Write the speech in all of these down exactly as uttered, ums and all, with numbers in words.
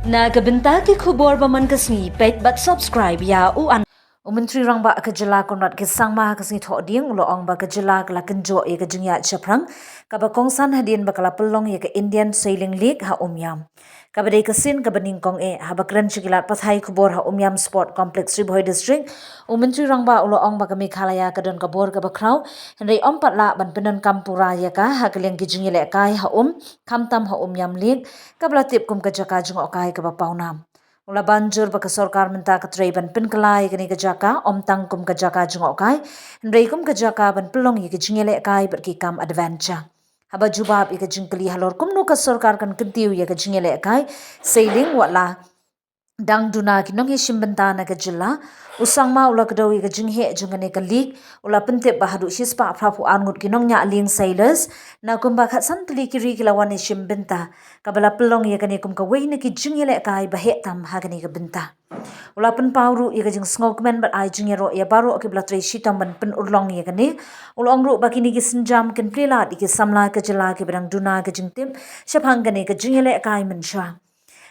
Na ka bynta ki khubor ba man ka sngi, peit bad subscribe ïa u an. U Myntri Rangbah ka jylla Conrad K Sangma ha ka sngi Thohdieng u la ong ba ka jylla ka la kynjoh ïa ka jingïaid shaphrang kaba kongsan hadien ba ka la pynlong ïa ka Indian Sailing League ha Umiam. Kaba dei ka sien kaba nyngkong eh, haba kren sha ki lad pathai khubor ha Umiam Sport Complex, Ri Bhoi District, u Myntri Rangbah u la ong ba ka Meghalaya ka don ka bor kaba khraw, hynrei ym pat lah ban pyndonkam pura ïa ka ha ka liang ki jingïalehkai ha um, khamtam ha Umiam League, kaba la tip kum ka jaka jngohkai kaba pawnam. U la ban jur ba ka sorkar mynta ka trei ban pynkylla ïa kane ka jaka, ym tang kum ka jaka jngohkai, hynrei kum ka jaka ban pynlong ïa ki jingïalehkai bad ki kam adventure. Haba jubab ïa ka jingkylli halor kumno ka sorkar kan kyntiew ïa ka jingïalehkai sailing wat la dang duna ki nongïashim bynta na ka jylla, u Sangma u la kdew ïa ka jingheh jong kane ka league, u la pyntip ba haduh shispah phraphew ar ngut ki nongñiah lieng sailors na kumba khatsan tylli ki ri ki la wan ïashim bynta, kaba la pynlong ïa kane kum kawei na ki jingïalehkai ba heh tam ha kane ka bynta. U la pynpaw ruh ïa ka jingsngewkmen bad ai jingïaroh ïa baroh kiba la trei shitom ban pynurlong ïa kane. U la ong ruh ba kine ki sienjam kin plie lad ïa ki samla ka jylla kiba dang duna ka jingtip shaphang kane ka jingïalehkai mynshuwa.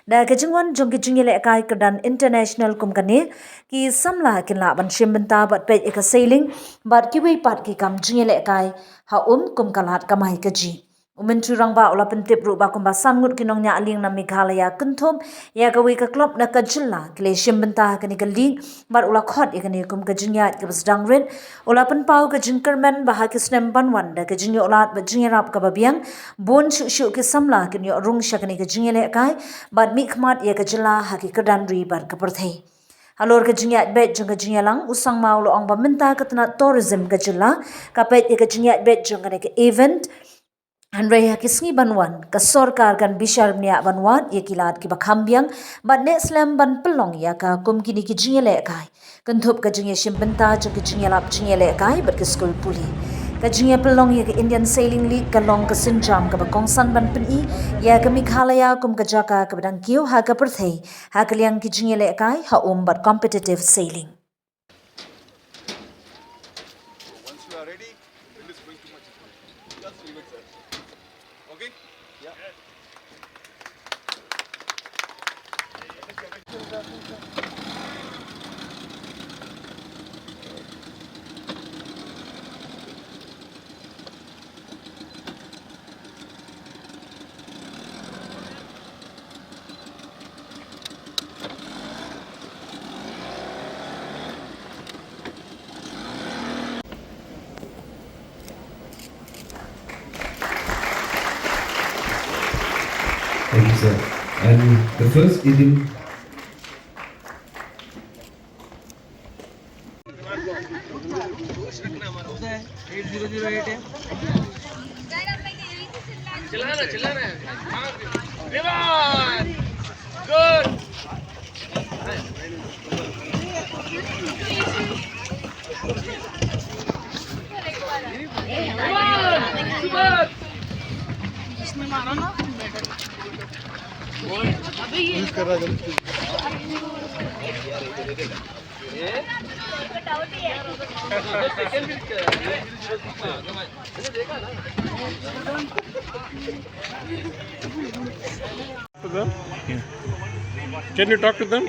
Da ka jingwan jong ki jingïalehkai kyrdan international kum kane, ki samla kin lah ban shim bynta bad peit ïa ka sailing bad kiwei pat ki kam jingïalehkai ha um kum ka lad kamai kajih. U Myntri Rangbah u la pyntip ruh ba kumba san ngut ki nongñiah lieng na Meghalaya kynthup ïa kawei ka club na ka jylla ki la shim bynta ha kane ka league, bad u la khot ïa kane kum ka jingïaid kaba sdang rit. U la pynpaw ka jingkyrmen ba ha ki snem ban wan, da ka jingïoh lad bad jingïarap kaba biang, bun shuh shuh ki samla kin ïoh rung sha kane ka jingïalehkai bad mihkhmat ïa ka jylla ha ki kyrdan ri bad ka pyrthei. Halor ka jingïaid beit jong ka jingïalang, u Sangma u la ong ba mynta ka tnat tourism ka jylla ka peit ïa ka jingïaid beit jong kane ka event. Hynrei ha ki sngi ban wan, ka sorkar kan bishar bniah ban wad ïa ki lad kiba kham biang bad neh slem ban pynlong ïa ka kum kine ki jingïalehkai. Kynthup ka jingïashim bynta jong ki jingïalap jingïalehkai bad ki skul pule. Ka jingïapynlong ïa ka Indian Sailing League ka long ka sienjam kaba kongsan ban pyni ïa ka Meghalaya kum ka jaka kaba dang kiew ha ka pyrthei ha ka liang ki jingïalehkai ha um bad competitive sailing. Once you are ready, wind is going too much. Just leave it, sir. Okay? Yeah. Thank you, sir. And the first Indian To them? Can you talk to them?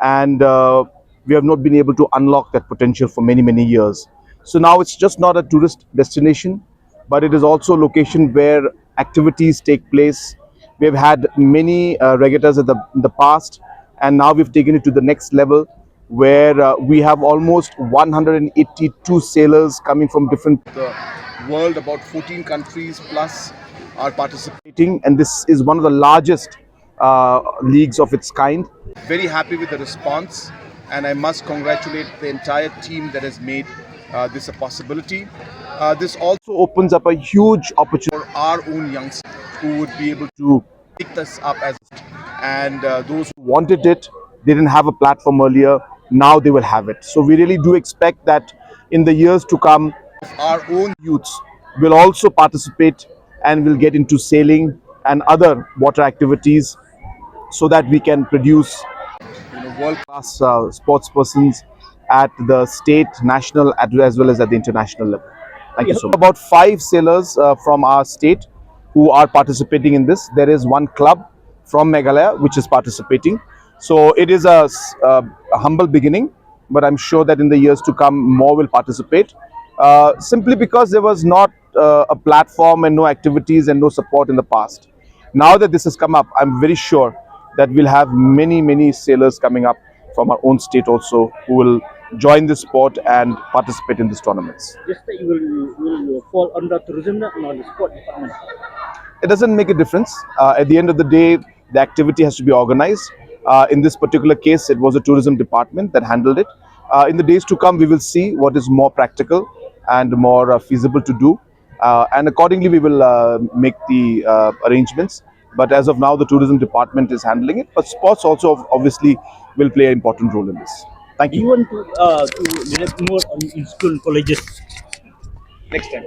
and uh, we have not been able to unlock that potential for many, many years. So now it's just not a tourist destination, but it is also a location where activities take place. We have had many uh, regattas at the, in the past, and now we've taken it to the next level where uh, we have almost one hundred eighty-two sailors coming from different the world. About fourteen countries plus are participating, and this is one of the largest uh, leagues of its kind. Very happy with the response, and I must congratulate the entire team that has made uh, this a possibility. Uh, this also opens up a huge opportunity for our own youngsters who would be able to pick this up as, and uh, those who wanted it, they didn't have a platform earlier, now they will have it. So we really do expect that in the years to come, our own youths will also participate and will get into sailing and other water activities so that we can produce you know, world-class uh, sports persons at the state, national, at, as well as at the international level. Thank you so much. About five sailors uh, from our state who are participating in this. There is one club from Meghalaya which is participating. So it is a, s- uh, a humble beginning, but I'm sure that in the years to come, more will participate uh, simply because there was not uh, a platform and no activities and no support in the past. Now that this has come up, I'm very sure that we'll have many, many sailors coming up from our own state also who will join this sport and participate in these tournaments. Just that you will, will fall under tourism, not the sport department. It doesn't make a difference. Uh, at the end of the day, the activity has to be organized. Uh, in this particular case, it was a tourism department that handled it. Uh, in the days to come, we will see what is more practical and more uh, feasible to do. Uh, and accordingly, we will uh, make the uh, arrangements. But as of now, the tourism department is handling it. But sports also ob- obviously will play an important role in this. Thank Do you you. Want to uh, to develop more on in school colleges? Next time.